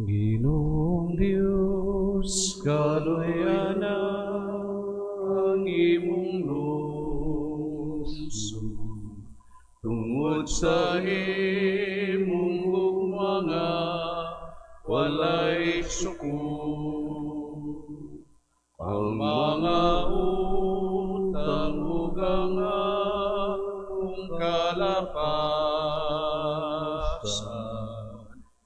Ginoong Dios, kaluy-ana ang imong lungsod. Tungod sa imong gugma nga walay sukod. Ang mga utang ug ang akong kalakasan,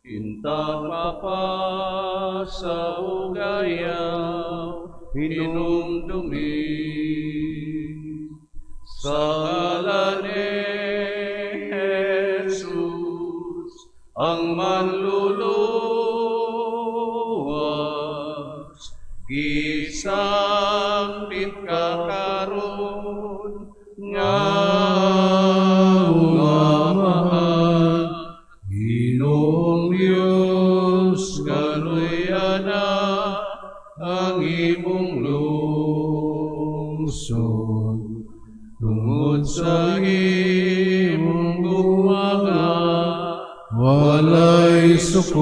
Intang mapasa ug ayaw hinumdumi. Sa ngalan ni Jesus, ang manluluwas, gisambit ka karon nga Amahan. Ginoong Dios, kaluy-ana ang imong lungsod. Tungod sa imong gugma nga walay sukod.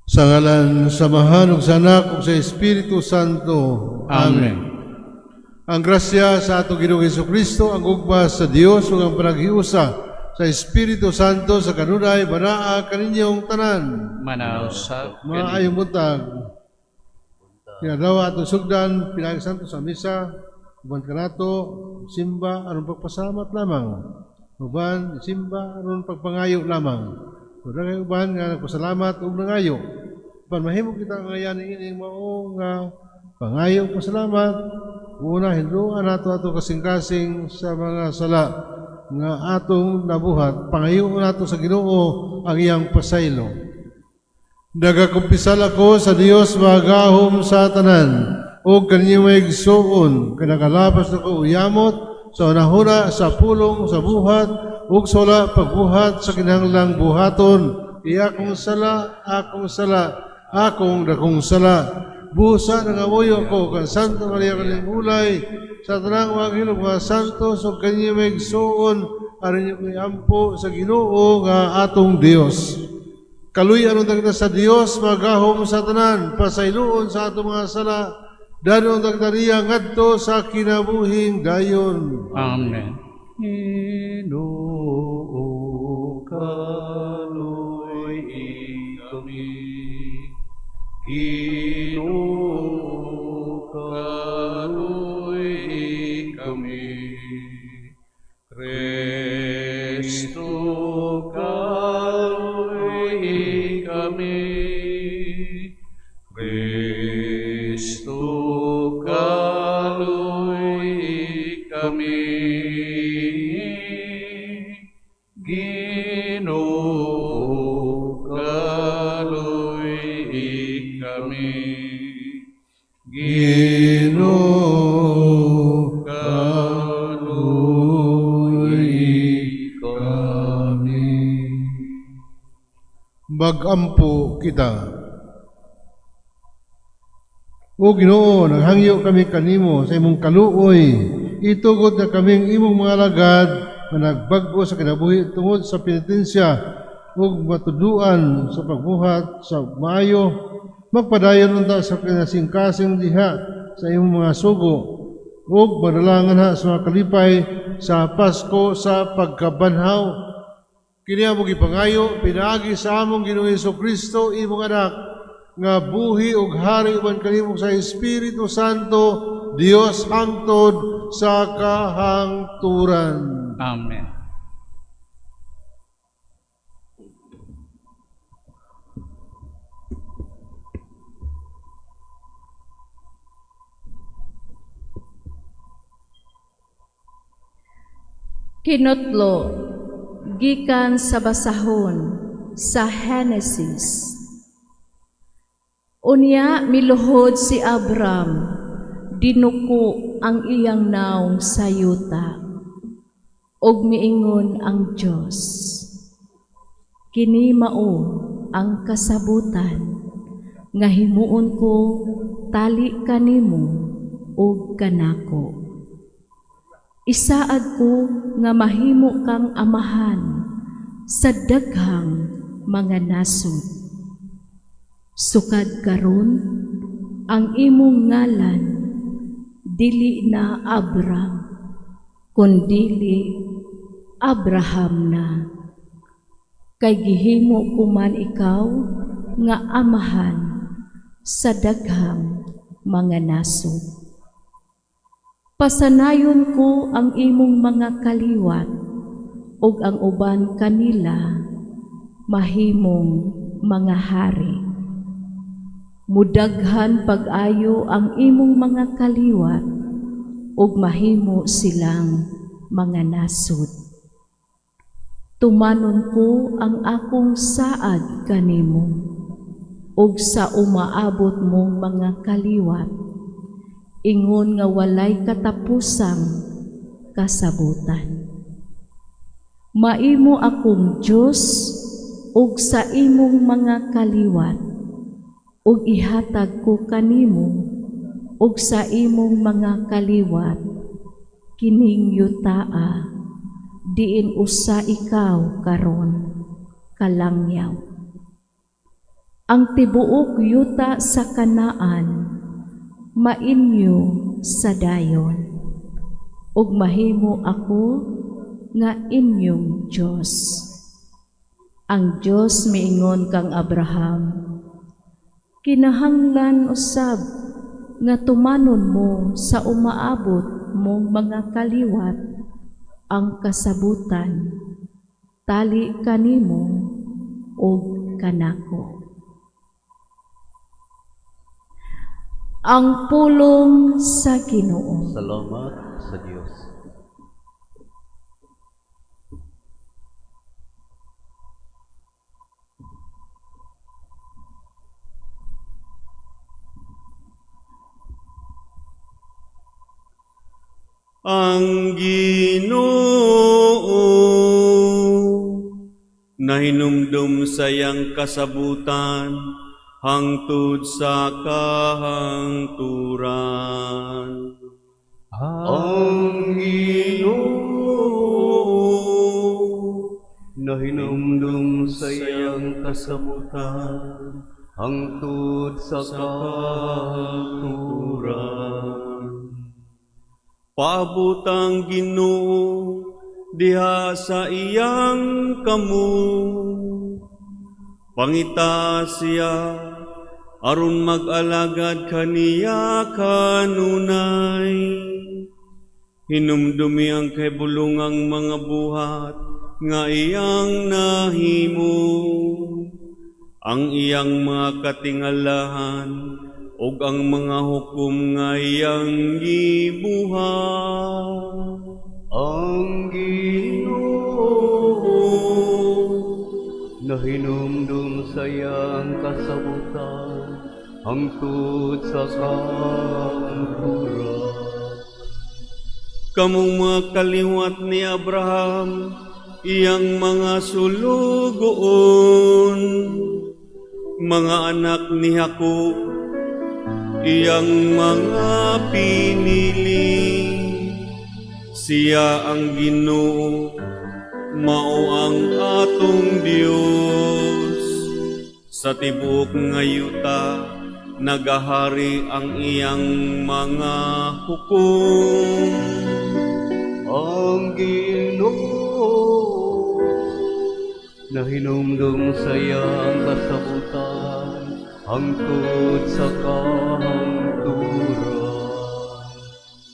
Sa ngalan sa Amahan ug sa Anak ug sa Espiritu Santo. Amen. Ang grasya sa atong Ginoong Kristo, ang gugma sa Dios ug ang panaghiusa sa Espiritu Santo sa kanunay banaa kaninyong tanan. Manausab. Maayong buntag. Kinaadlaw atong sugdan pinaagi Santo sa misa, uban kanato simba aron pagpasalamat lamang. Uban simba aron pagpangayo lamang. Ug kay uban nga nagpasalamat ug nangayo. Uban mahimo kita nga ining mao nga pangayo ug pasalamat. Una, hinloan nato ato kasing-kasing sa mga sala nga atong nabuhat. Pangayo nato sa Ginoo ang iyang pasaylo. Nagakumpisal ako sa Dios magahom sa tanan ug kaninyo mga igsuon kay nakalapas ako og yamot sa hunahuna, sa pulong, sa buhat ug sa wala pagbuhat sa kinahanglang buhaton. Akong sala, akong sala, akong dakong sala. Busa, nangamuyo ko kang Santa Maria kaniyang ulay, sa tanang mga anghel ug mga santos ug kaninyo mga igsuon aron inyong iampo sa Ginoo nga atong Dios. Kaluy-an unta kita sa Dios magahom sa tanan, pasayloon sa atong mga sala, dad-on kita niya ngadto sa kinabuhing dayon. Amen. Ginoo, kaluy-i kami. Ginoo, kaluy-i kami. Kristo, kaluy-i kami. Kristo, kaluy-i kami. Ginoo, kaluy-i kami. Ginoo, kaluy-i kami. Magampo kita. O Ginoo, naghangyo kami kanimo sa imong kaluoy. Itugot na kaming imong mga alagad nga nagbag-o sa kinabuhi tungod sa penitensya ug matuduan sa pagbuhat sa maayo. Magpadayon unta sa kinasingkasing diha sa imong mga sugo ug madalangan ha sa mga kalipay sa Pasko sa pagkabanhaw. Kini among gipangayo pinaagi sa among Ginoong Kristo, imong anak, nga buhi ug hari uban kanimo sa Espiritu Santo, Dios hangtod sa kahangturan. Amen. Kinutlo gikan sa basahon sa Henesis. Unya miluhod si Abram, dinuko ang iyang naong sa yuta. Ug miingon ang Dios, "Kini mao ang kasabutan nga himuon ko tali kanimo ug kanako. Isaad ko nga mahimo kang amahan sa daghang mga nasod. Sukad karon, ang imong ngalan dili na Abram, kundili Abraham na. Kay gihimo ko man ikaw nga amahan sa daghang mga nasod. Pasanayon ko ang imong mga kaliwat ug ang uban kanila mahimong mga hari. Mudaghan pag-ayo ang imong mga kaliwat ug mahimo silang mga nasod. Tumanon ko ang akong saad kanimo ug sa umaabot mong mga kaliwat, ingon nga walay katapusang kasabutan. Maimo akong Dios ug sa imong mga kaliwat, ug ihatag ko kanimo ug sa imong mga kaliwat kining yutaa diin usa ikaw karon kalangyaw. Ang tibuok yuta sa Kanaan mainyo sa dayon, ug mahimo ako nga inyong Dios. Ang Dios miingon kang Abraham, "Kinahanglan usab nga tumanon mo sa umaabot mong mga kaliwat ang kasabutan tali kanimo ug kanako." Ang pulong sa Ginoo. Salamat sa Dios. Ang Ginoo nahinumdum sa iyang kasabutan hangtod sa kahangturan. Ang Ginoo nahinumdum sa iyang kasabutan hangtod sa kahangturan. Paabot ang Ginoo diha sa iyang kamot. Pangita siya aron mag-alagad kaniya kanunay. Hinumdumi ang kahibulungang mga buhat nga iyang nahimo, ang iyang mga katingalahan ug ang mga hukom nga iyang gibuhat. Ang Ginoo nahinumdum sa iyang kasabutan hangtod sa kahangturan. Kamong mga kaliwat ni Abraham, iyang mga sulugoon, mga anak ni Jacob, iyang mga pinili. Siya ang Ginoo, mao ang atong Dios. Sa tibuok nga yuta, nagahari ang iyang mga hukom. Ang Ginoo nahinumdum sa iyang kasabutan hangtod sa kahangturan.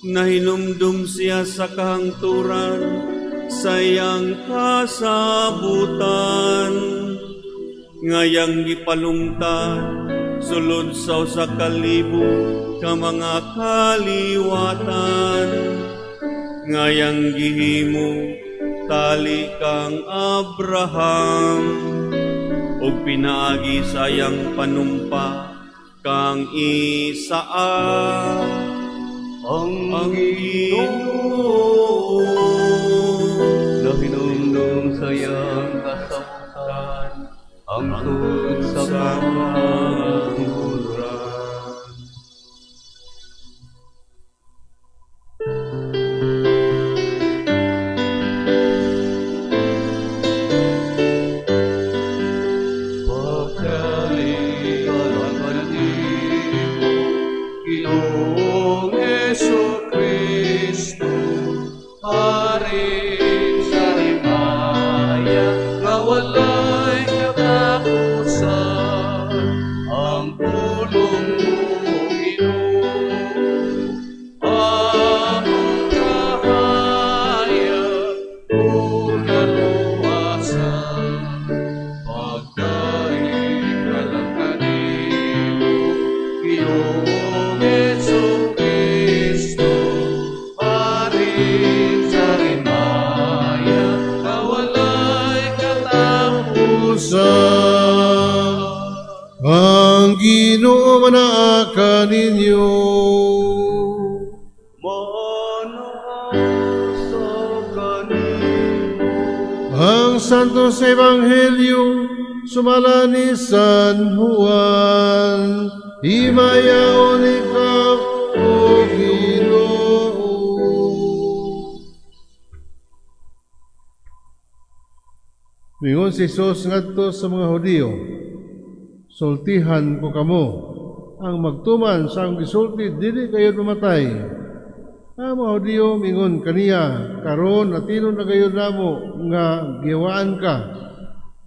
Nahinumdum siya sa kahangturan sa iyang kasabutan, ngayang gipalungtad sulod sa usa ka libo ka mga kaliwatan, ngayang gihimo tali kang Abraham ug pinaagi sa iyang panumpa kang Isaac. Ang Ang Ginoo Ginoo nahinumdum sa iyang kasabutan hangtod sa kahangturan. Pagdaig na lang kanimo, Ginoong Jesu-Cristo, Parin sa himaya, nga walay katapusan. Ang Ginoo manaa kaninyo. Manaa sa kanimo. Ang Santos Ebanghelyo sumala ni San Juan. Himayaon ikaw, O Ginoo. Mingon si Jesus ngadto sa mga Hudiyo, "Sultihan ko kamo, ang magtuman sa akong gisulti dili gayud mamatay." Ang mga Hudiyo mingon kaniya, "Karon natinon na gayud namo nga gihawaan ka.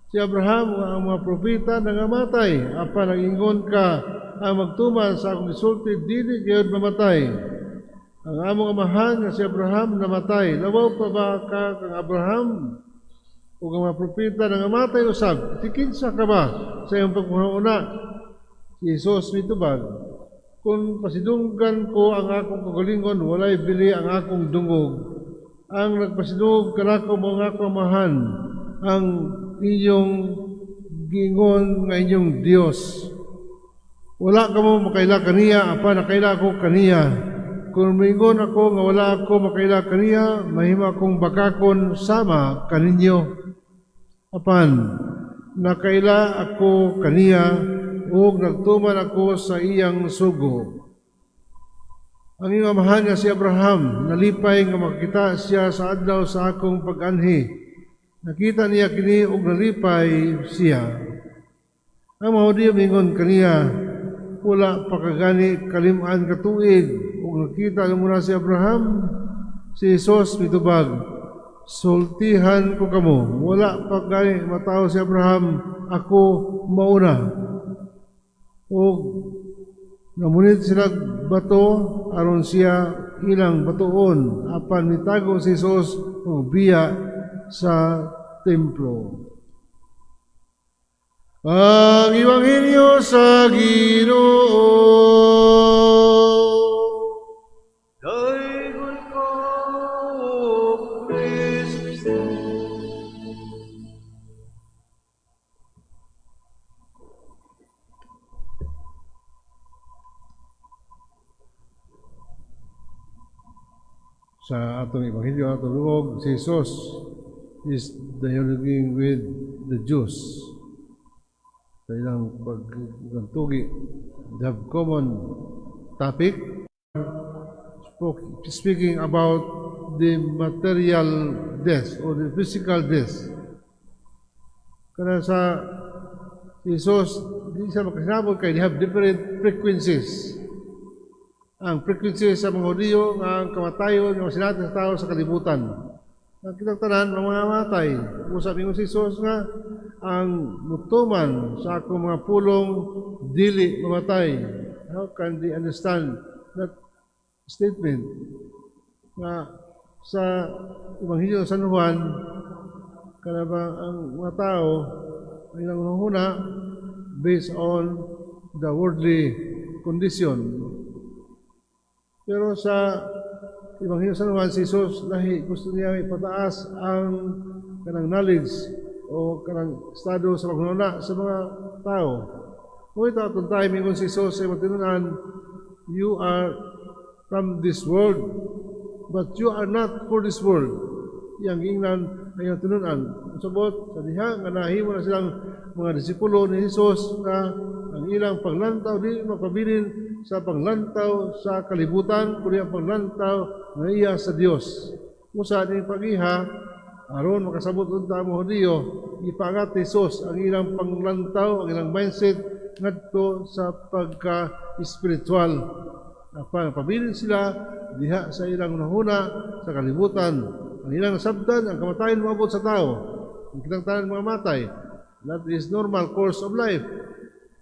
Si Abraham ug ang mga propeta nangamatay, apan nag-ingon ka, ang magtuman sa akong gisulti dili gayud mamatay. Ang among amahan nga si Abraham namatay, labaw pa ba ka kang Abraham? Ug ang mga propeta nangamatay usab, ti kinsa ka ba sa iyong pagpanguna?" Si Jesus mitubag, "Kung pasidunggan ko ang akong kaugalingon, walay bili ang akong dungog. Ang nagpasidungog kanako mao ang akong Amahan, ang inyong giingon nga inyong Dios. Wala kamo makaila kaniya, apan nakaila ako kaniya. Kung moingon ako nga wala ako makaila kaniya, mahimo akong bakakon sama kaninyo. Apan nakaila ako kaniya ug nagtuman ako sa iyang sugo. Ang iyong amahan nga si Abraham, nalipay nga makita siya sa adlaw sa akong pag-anhi. Nakita niya kini ug nalipay siya." Ang mga Hudiyo mingon kaniya, "Wala pa ka gani kalim-an ka tuig ug nakita nimo na si Abraham?" Si Jesus mitubag, "Sultihan ko kamo, wala pa gani matawo si Abraham, ako mauna." Ug namunit sila bato aron siya ilang batuon, apan mitago si Jesus og biya sa templo. Ang Ebanghelyo sa Ginoo. Daygon ka, O Kristo. Sa atong Ebanghelyo, atong lungog, si Jesus is dialoguing with the Jews. Sa ilang paggantugi, they have common topic, speaking about the material death or the physical death. Kana sa Jesus, di siya makasinabot kay they have different frequencies. Ang frequencies sa mga Hudiyo nga ang kamatayon nga masinati sa tao sa kalibutan. Ang kitang tanan, mga matay. Usap ingon si Jesus nga ang mutuman sa akong mga pulong dili mamatay. How can they understand that statement? Nga sa Ebanghelyo sa San Juan, kana ba ang mga tao ang ilang hunahuna based on the worldly condition. Pero sa Ebanghelyo sa San Juan, si Jesus lahi gusto niya ipataas ang kanang knowledge o kanang estado sa paghunahuna sa mga tao. Kung ito atong time, ingon si Jesus sa matinunan, you are from this world, but you are not for this world. Iyang giingnan ang iyang tinunan. Sabot, sa diha nga nahimo na silang mga disipulo ni Jesus nga ang ilang paglantaw di mapabilin sa paglantaw sa kalibutan, kundi ang paglantaw nga iya sa Dios. Usa ning pag-iha, aron makasabot unta ang mga Hudiyo, ipaangat ni Jesus ang ilang panglantaw, ang ilang mindset ngadto sa pagka-spiritual. Apan pabilin sila diha sa ilang hunahuna sa kalibutan. Ang ilang nasabtan, ang kamatayon moabot sa tao. Ang kitang tanan mga matay. That is normal course of life.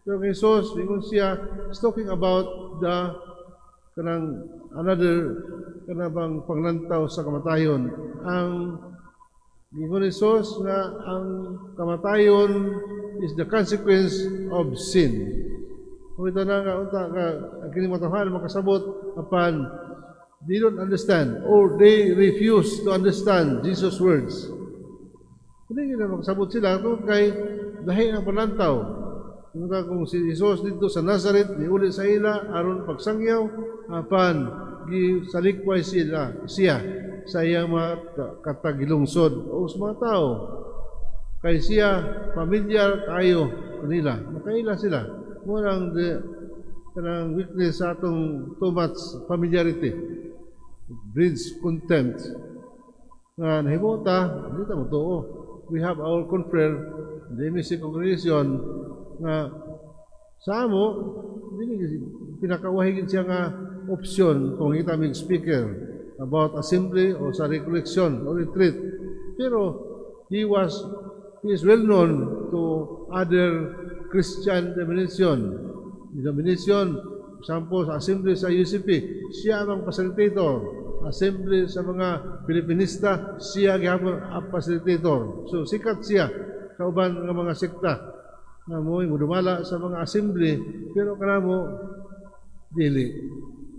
Pero kay Jesus, ingon siya, is talking about the kanang another kanang panglantaw sa kamatayon, ang Giingon ni Jesus nga ang kamatayon is the consequence of sin. Kung ito na nga unta ka ang kining matawhan makasabot, apan they don't understand or they refuse to understand Jesus' words. Hindi nila makasabot sila tungod kay lahi ang panlantaw. Kung si Jesus dito sa Nazareth, niuli sa ila aron pagsangyaw, apan gisalikway siya sa iyang mga katagilungsod o sa mga tao. Kay siya familiar kayo kanila. Makaila sila. Mao lang kanang weakness sa atong too much familiarity. It breeds contempt. Nga nahimo ta, hindi ta motuo. We have our confrere, the MSC congregation, nga sa amo, hindi pinakawahigin siya nga option kung kita mig speaker about assembly o sa recollection o retreat. Pero he is well known to other Christian denomination. Denomination, example, sa assembly sa UCP, siya ang facilitator. Assembly sa mga Pilipinista, siya gihapon ang facilitator. So sikat siya sa uban nga mga sekta nga mo mudumala sa mga assembly, pero kanamo dili,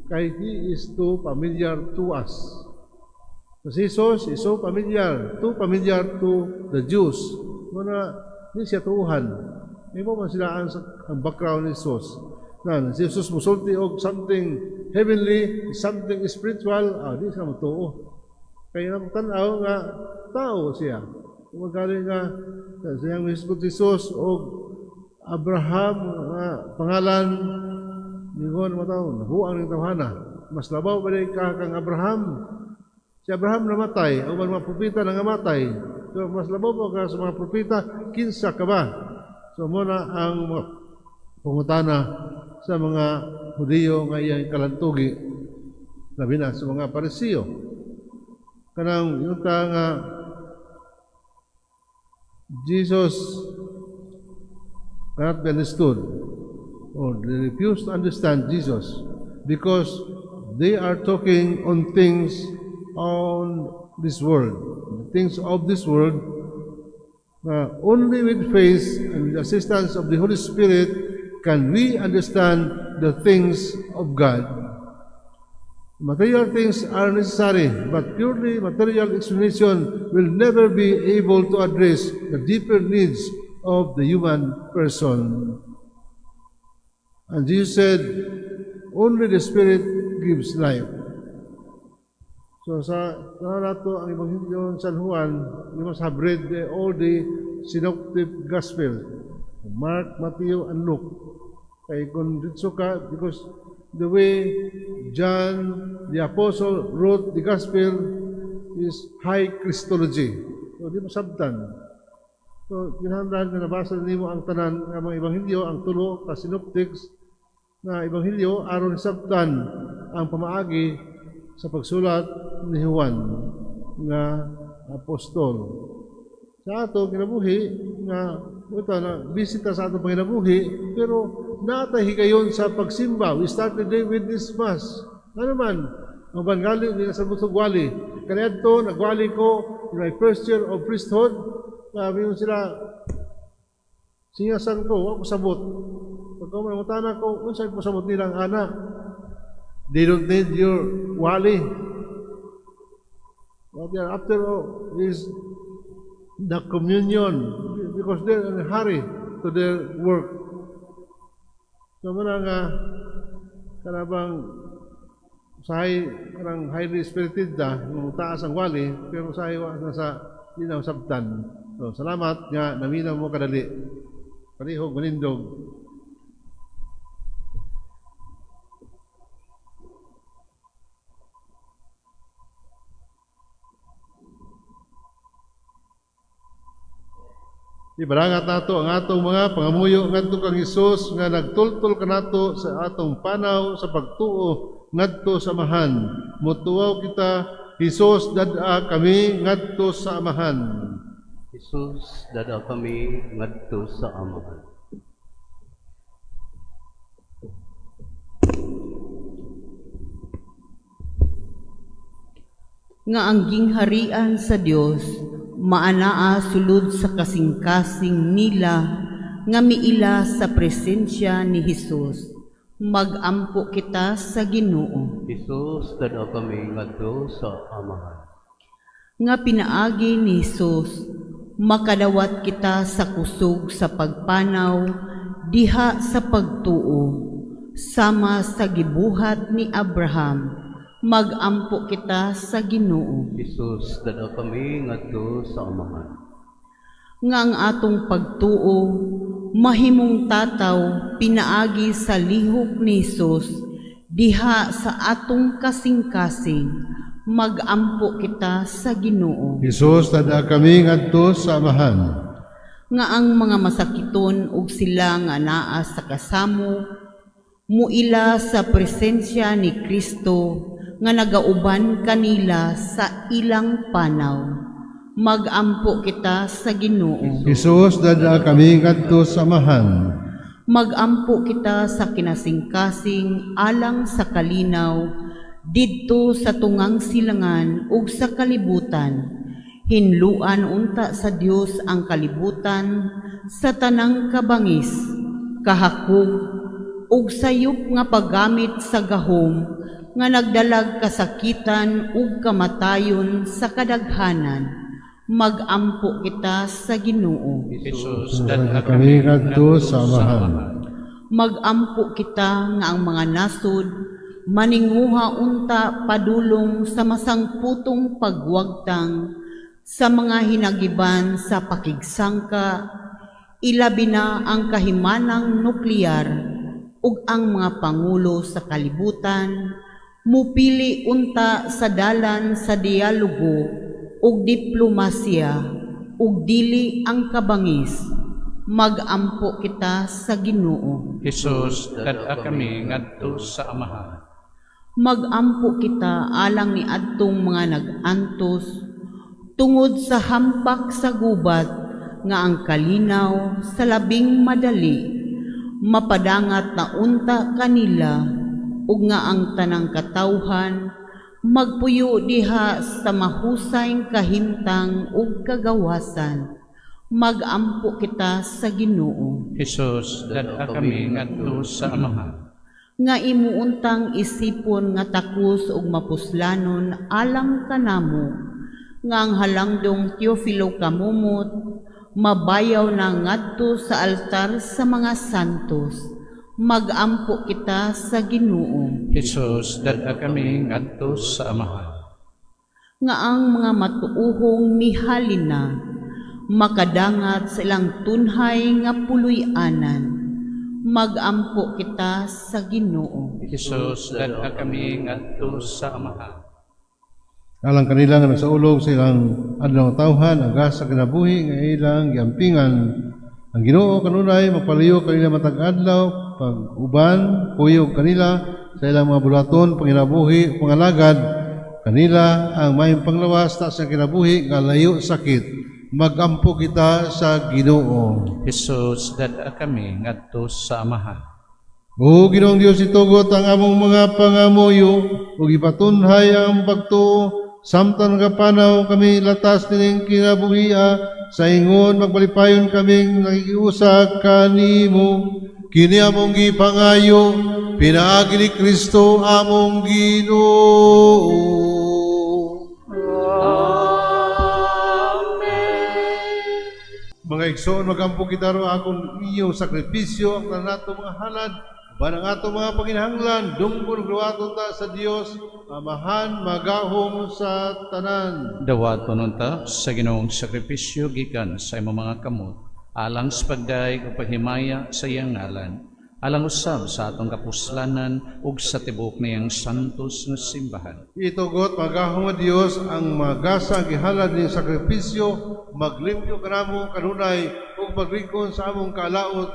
kay he is too familiar to us. So si Jesus is so familiar, too familiar to the Jews. Muna, di siya tuuhan. Imo man sila ang background ni Jesus. Na, si Jesus musulti og something heavenly, something spiritual, di siya motuo. Kaya na tanaw nga tao siya. Kung magaling nga siyang mismo Jesus og Abraham nga pangalan, ningon mo tao, nahuang ning tawhana. Mas labaw ba ka kang Abraham? Si Abraham namatay, o mga propeta nangamatay. So mas labaw pa ka sa mga propeta, kinsa ka ba? So muna ang pangutana sa mga Hudiyo nga iyang kalantugi, labi na sa mga Parisiyo. Kanang yung nga Jesus cannot be understood, or they refuse to understand Jesus because they are talking on things on this world, the things of this world. Only with faith and with the assistance of the Holy Spirit can we understand the things of God. Material things are necessary, but purely material explanation will never be able to address the deeper needs of the human person. And Jesus said, only the Spirit gives life. So sa nato ang Ebanghelyo San Juan, you must have read all the synoptic gospel, Mark, Matthew, and Luke. Kay kung dito ka, because the way John the Apostle wrote the gospel is high Christology. So di masabtan. So kinahanglan nga nabasa nimo ang tanan nga mga ebanghelyo, ang tulo ka synoptics na ebanghelyo, aron sabtan ang pamaagi sa pagsulat ni Juan nga apostol. Sa ato kinabuhi nga ito na bisita sa atong panginabuhi, pero natay higayon sa pagsimba. We started the day with this mass. Ano man, ang bangali nila sa butog wali. Kaniadto nagwali ko in my first year of priesthood, sabi mo sila, singasan ko, wa ko sabot. Pagka mangutana ko, unsay ko sabot nilang ana? They don't need your wali. What they are after all is the communion, because they're in a hurry to their work. So muna nga kanabang sahay kanang highly spirited da nung taas ang wali, pero sahay wa na sa di na sabtan. So salamat nga naminaw mo kadali. Palihog manindog. Ibarangat nato ang atong mga pangamuyo ngadto kang Hesus nga nagtultol kanato sa atong panaw sa pagtuo ngadto sa Amahan. Motuwaw kita, Hesus, dad-a kami ngadto sa Amahan. Hesus, dad-a kami ngadto sa Amahan. Nga ang gingharian sa Dios Maanaa sulod sa kasing-kasing nila nga miila sa presensya ni Hesus. Magampo kita sa Ginoo. Hesus, dad-a kami ngadto sa Amahan. Nga pinaagi ni Hesus, makadawat kita sa kusog sa pagpanaw diha sa pagtuo, sama sa gibuhat ni Abraham. Magampo kita sa Ginoo. Hesus, dad-a kami ngadto sa Amahan. Nga ang atong pagtuo mahimong tataw pinaagi sa lihok ni Hesus diha sa atong kasing-kasing. Magampo kita sa Ginoo. Hesus, dad-a kami ngadto sa Amahan. Nga ang mga masakiton ug sila nga naa sa kasamo muila sa presensya ni Kristo nga nagauban kanila sa ilang panaw. Magampo kita sa Ginoo. Hesus, dad-a kami ngadto sa Amahan. Magampo kita sa kinasingkasing alang sa kalinaw didto sa tungang silangan ug sa kalibutan. Hinluan unta sa Dios ang kalibutan sa tanang kabangis, kahakog ug sayop nga paggamit sa gahom nga nagdalag kasakitan ug kamatayon sa kadaghanan. Magampo kita sa Ginoo. Hesus, Dad-a dad-a kami kami ngadto sa Amahan. Magampo kita nga ang mga nasod maninguha unta padulong sa masangputong pagwagtang sa mga hinagiban sa pakigsangka, ilabi na ang kahimanang nuklear ug ang mga pangulo sa kalibutan mupili unta sa dalan sa dialogo ug diplomasya ug dili ang kabangis. Magampo kita sa Ginoo. Hesus, dad-a kami ngadto sa Amahan. Magampo kita alang ni adtong mga nag-antos tungod sa hampak sa gubat nga ang kalinaw sa labing madali mapadangat na unta kanila ug nga ang tanang katawhan magpuyo diha sa mahusay kahimtang ug kagawasan. Magampo kita sa Ginoo. Hesus, dad-a kami ngadto sa Amahan. Nga imuuntang isipon nga takos ug mapuslanon alang kanamo nga ang halangdong Teofilo Camomot mabayaw na ngadto sa altar sa mga santos. Magampo kita sa Ginoo. Hesus, dad-a kami ngadto sa Amahan. Nga ang mga matuohong mihalin na makadangat sa ilang tunhay nga puloy-anan. Magampo kita sa Ginoo. Hesus, dad-a kami ngadto sa Amahan. Alang kanila nga nagsaulog sa ilang adlaw tawhan agas sa kinabuhi nga ilang giampingan. Ang Ginoo kanunay magpaliyo kanila matag adlaw pag-uban kuyog kanila sa ilang mga bulaton panginabuhi pangalagad kanila ang maayong panglawas taas sa kinabuhi nga layo sakit. Magampo kita sa Ginoo. Hesus, dad-a kami ngadto sa Amahan. O Ginoong Dios, itugot ang among mga pangamuyo ug ipatunhay ang pagtuo samtang nagapanaw kami latas nining kinabuhia sa ingon magpalipayon kaming nakikiusa kanimo. Kini among gipangayo pinaagi ni Kristo among Ginoo. Mga igsoon, magampo kita ro akong inyong sakripisyo ang nato mga halad uban ang atong mga panginahanglan dungkol gruwaton ta sa Dios Amahan magahom sa tanan. Dawaton unta sa Ginoong sakripisyo gikan sa imong mga kamot alang sa pagdayeg ug paghimaya sa iyang ngalan, alang usab sa atong kapuslanan ug sa tibuok niyang santos nga simbahan. Itugot magahom nga Dios ang magasa gihalad ning sakripisyo maglimpyo kanamo kanunay ug maglingkon sa among kalaot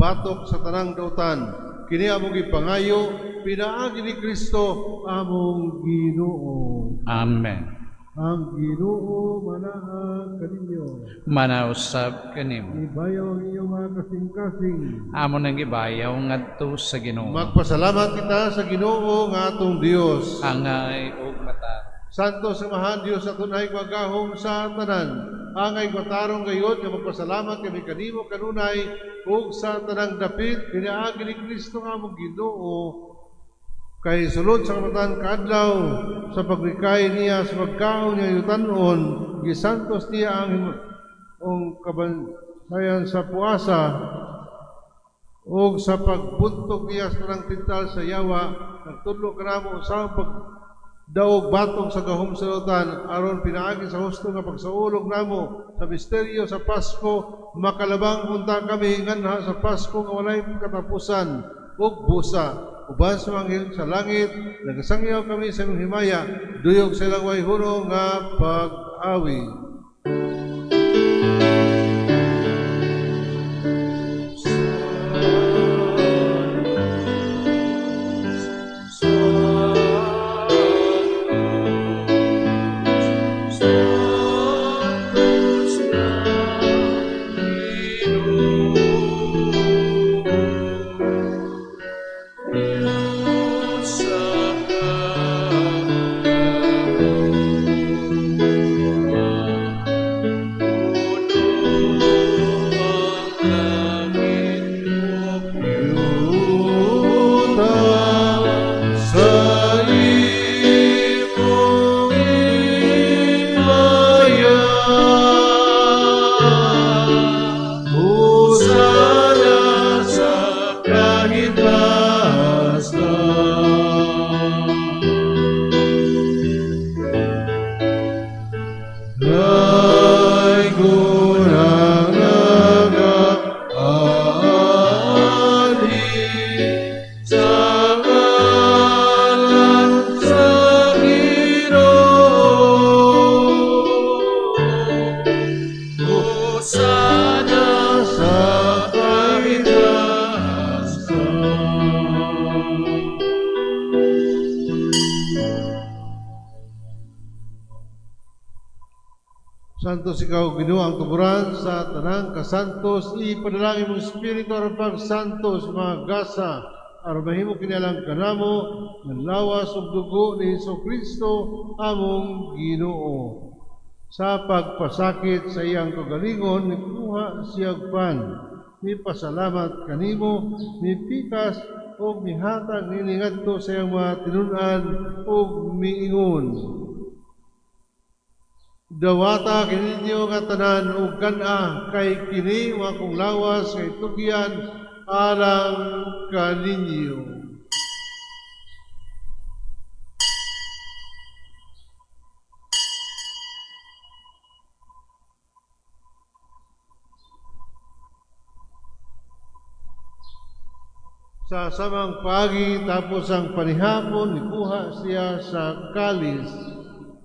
batok sa tanang dautan. Kini among gipangayo pinaagi ni Kristo among Ginoo. Amen. Ang Ginoo manaa kaninyo. Manausab kanimo. Ibayaw ang inyong mga kasing-kasing. Amo nang gibayaw ngadto sa Ginoo. Magpasalamat kita sa Ginoo nga atong Dios. Angay ug mata. Santo Samahan Dios sa tunay magahom sa tanan. Angay matarong gayod nga magpasalamat kami kanimo kanunay ug sa tanang dapit pinaagi ni Kristo nga among Ginoo. Kay sulod sa kamatayon kaadlaw sa paglikay niya sa pagkaon niya yutanon, gisantos niya ang kabantayan sa puasa ug sa pagbuntog niya sa tanang tintal sa yawa. Nagtudlo kanamo sa pagdaog batong sa gahom sa lutan aron pinaagi sa husto nga pagsaulog namo sa misteryo sa Pasko, makalabang unta kami nganha sa Pasko nga walay katapusan ug busa. Uban sa manghil sa langit, nagasangyaw kami sa imong himaya, duyog sa ilang way huno nga pag-awi. Santos ikaw, Ginoo, ang tuburan sa tanang kasantos, ipadalangin mong Espiritu aron pagsantos mga gasa, aron mahimo kinalang kanamo ng lawas ug dugo ni Hesukristo among Ginoo. Sa pagpasakit sa iyang kagalingon, nikuha siyag pan, mipasalamat kanimo, mipikas ug mihatag niini ngadto sa iyang mga tinun-an ug miingon. Dawata kininyo nga tanan ug kan-a kay kini wa akong lawas kay tugyan alang kaninyo. Sa samang pagi tapos ang panihapon, nikuha siya sa kalis,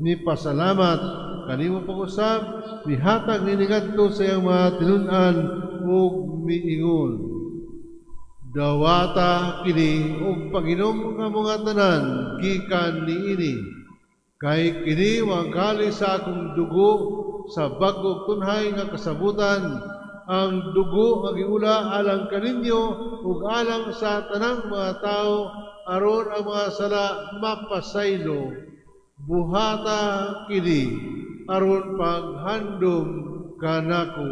ni pasalamat kanimo pag-usab, mihatag nini ngadto sa iyang mga tinun-an ug miingon. Dawata kini ug panginom nga mga tanan gikan niini, kay kini ang kalis sa akong dugo sa bag-ong tunhay nga kasabutan, ang dugo nga giula alang kaninyo ug alang sa tanang mga tawo aron ang mga sala mapasaylo. Buhata kini aron paghandom kanako.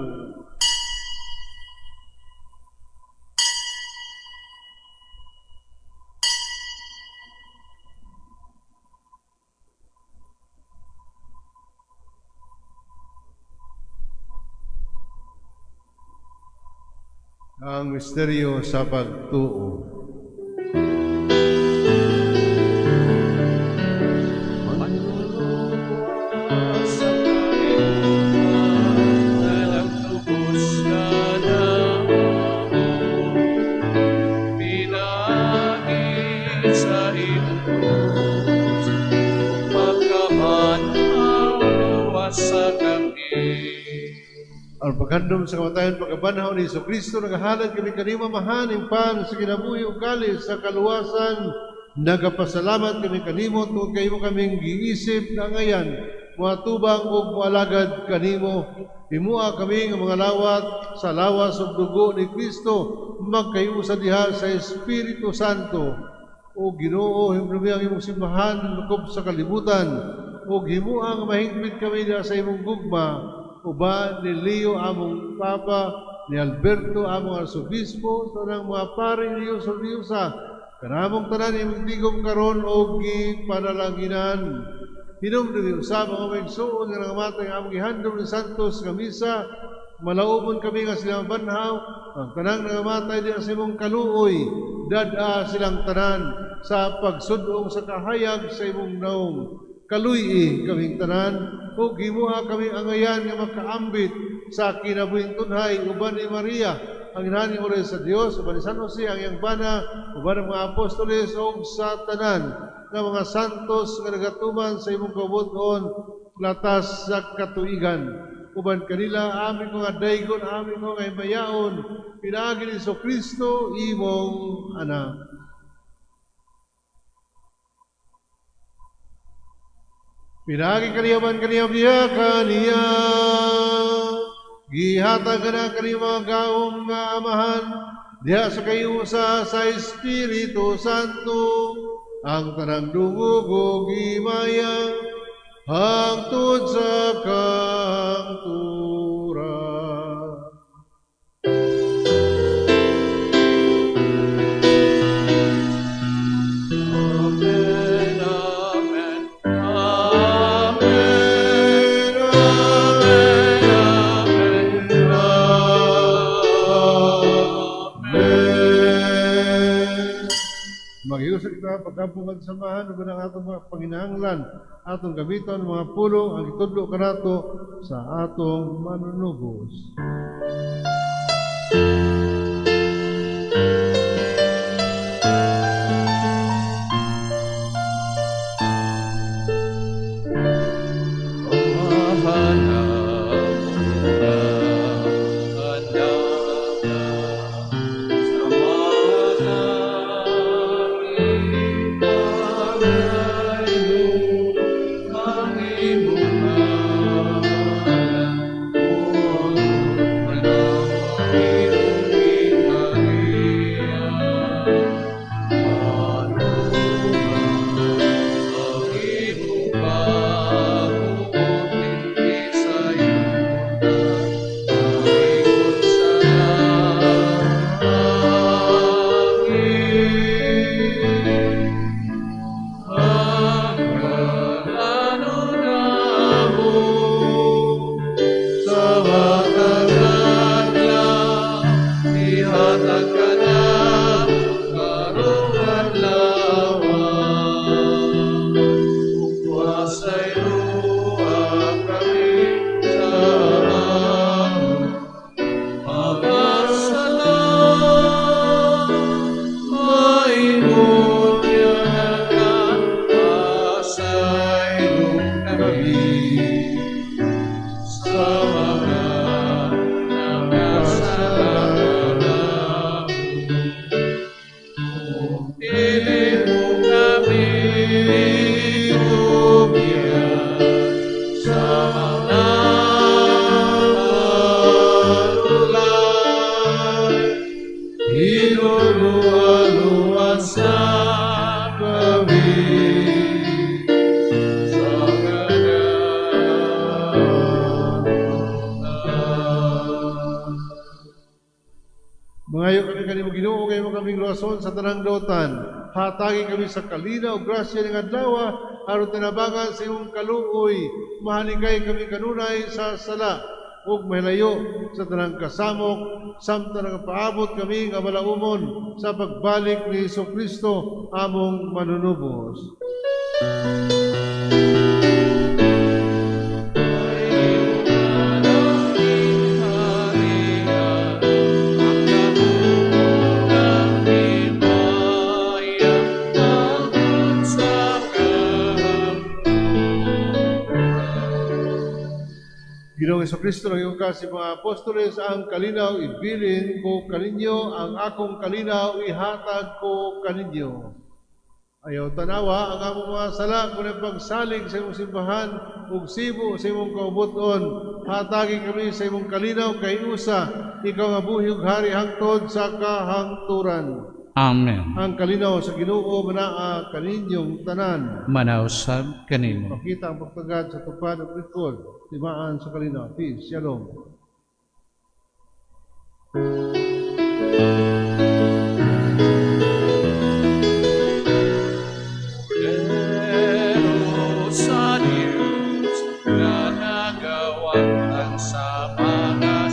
Ang misteryo sa pagtuo. Ang paghandom sa kamatayon, pagkabanhaw ni Jesucristo, nagahalad kami kanimo mahaning pan sa kinabuhi ug kalis sa kaluwasan. Nagapasalamat kami kanimo tungod kay imo kaming giisip na ngayan, moatubang ug moalagad kanimo. Himua kami nga mga lawat sa lawas ug dugo ni Kristo, magkayusa diha sa Espiritu Santo. O Ginoo, himlumi ang imong simbahan lukob sa kalibutan, ug himua nga mahingpit kami diha sa imong gugma. uban ni Leo among Papa, ni Alberto among Arsobispo, sa tanang mga pari niyo sa Diyusa, kanamong tanan imong tigom karon og gipanalanginan. Hinumdumi usab ang among igsuon nga nangamatay nga among gihandom ni Santos nga misa, malaumon kami nga sila mabanhaw, ang tanang nangamatay diha sa imong kaluoy, dad-a silang tanan sa pagsud-ong sa kahayag sa imong naong. Kaluy-i kaming tanan, ug himoa kami angayan nga makaambit sa kinabuhing tunhay uban ni Maria, ang inahan ni Ore sa Dios, uban ni San Jose ang iyang bana, uban ang mga apostoles ug sa tanan nga mga santos nga nagatuman sa imong kabut-on latas sa katuigan. Uban kanila aming mga daygon, aming mga himayaon, pinaagi ni Jesucristo imong anak. Pinaagi kaniya man kaniya biya kaniya, gihatag na kaniya mga gaong nga amahan, diha sa kayusa sa Espiritu Santo, ang tanang dungog ug himaya, hangtod sa kangturan. Amen, amen, amen, amen, amen, Amen. Magiusap kita pagkapungan samahan ug ang atong mga panginahanglan, atong gamiton mga pulong ang gitudlo kanato sa atong manunubos. Mangayo kami kanimo Ginoo kay mo kaming luwason sa tanang dotan. Hatagi kami sa kalinaw ug grasya ning adlaw aron tinabangan sa imong kaluoy. Mahalikay kami kanunay sa sala ug mahilayo sa tanang kasamok samtang nagapaabot kami nga malaumon sa pagbalik ni Hesukristo among manunubos. Ginoong Hesukristo, nangingon ka sa mga apostoles, ang kalinaw ibilin ko kaninyo, ang akong kalinaw ihatag ko kaninyo. Ayaw tanawa ang among mga sala, kung pagsalig sa imong simbahan ug sibo sa imong kaubuton, hatagi kami sa imong kalinaw kay usa, ikaw nga buhi ug hari hangtod sa kahangturan. Amen. Ang kalinaw sa Ginoo manaa kaninyong tanan. Manausab kanimo. Makita ang pagtagad sa tupad ug likod, timaan sa kalinaw. Peace. Shalom. Pero sa Diyos na nagawagtang sa mga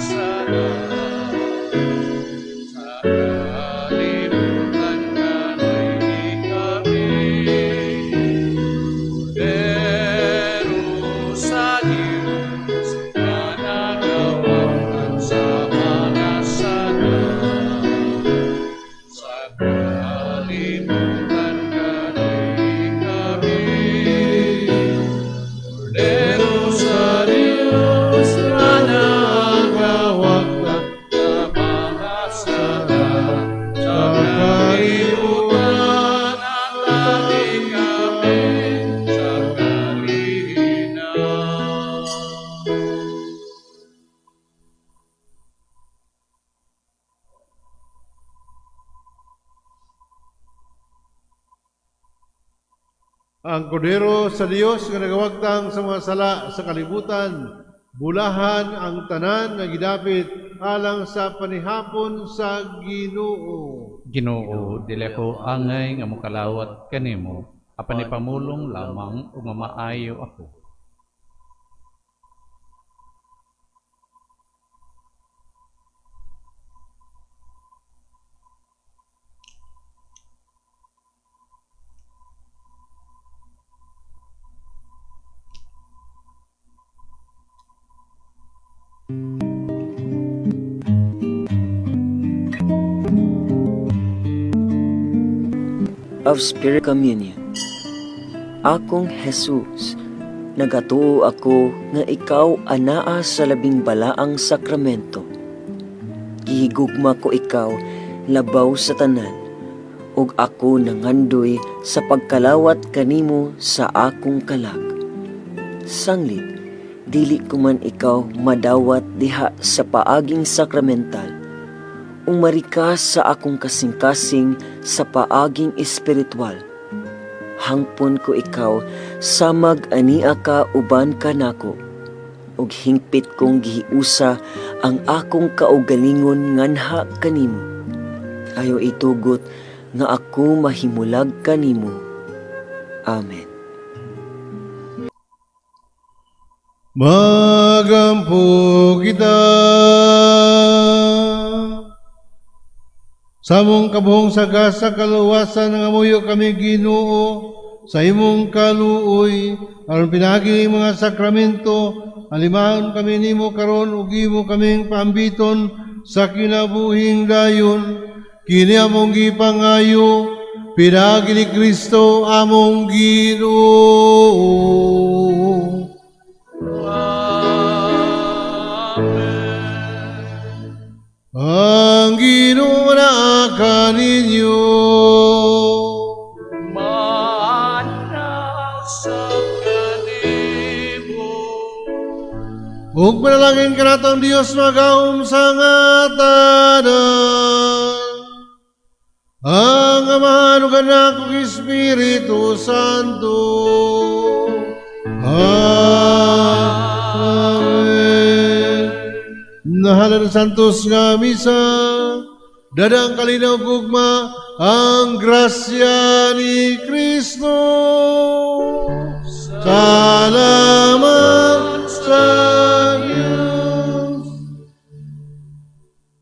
sala, sa kalibutan kana'y ikabit. Pero sa Diyos na nagawagtang sa mga sala, sa kalibutan kana'y ikabit. Kordero sa Diyos na nagawagtang sa mga sala, sa kalibutan at ikabit sa kalinaw. Ang kordero sa Dios nga nagawagtang sa mga sala sa kalibutan, bulahan ang tanan nga gidapit alang sa panihapon sa Ginoo. Ginoo, dili ako angay nga mokalawat kanimo, apan ipamulong lamang ug mamaayo ako. Of Spirit Communion. Akong Jesus, nagatuo ako nga ikaw anaa sa labing balaang sakramento. Gihigugma ko ikaw labaw sa tanan, ug ako nangandoy sa pagkalawat kanimo sa akong kalag. Sanglit, dili ko man ikaw madawat diha sa paaging sakramental, umari ka sa akong kasing-kasing sa paaging espiritual. Hangpon ko ikaw samag ania ka uban kanako, ug hingpit kong gihiusa ang akong kaugalingon nganha kanimo. Ayaw itugot nga ako mahimulag kanimo. Amen. Magampo kita. Sa among kabuhong sagasa kaluwasan nangamuyo kami, Ginoo, sa imong kaluoy aron pinaagi mga sakramento alimaon kami nimo karon ug imo kaming paambiton sa kinabuhing dayon. Kini among gipangayo pinaagi ni Kristo among Ginoo. Amen. Ang Ginoo naa kaninyo. Manausab kanimo. Ug manalangin kanato ang Dios magahom sa nga tanan, ang Amahan ug Anak ug Espiritu Santo. Amen. Nahalal Santos nga misa, dadang kalinaw gugma, ang grasya ni Kristo. Sa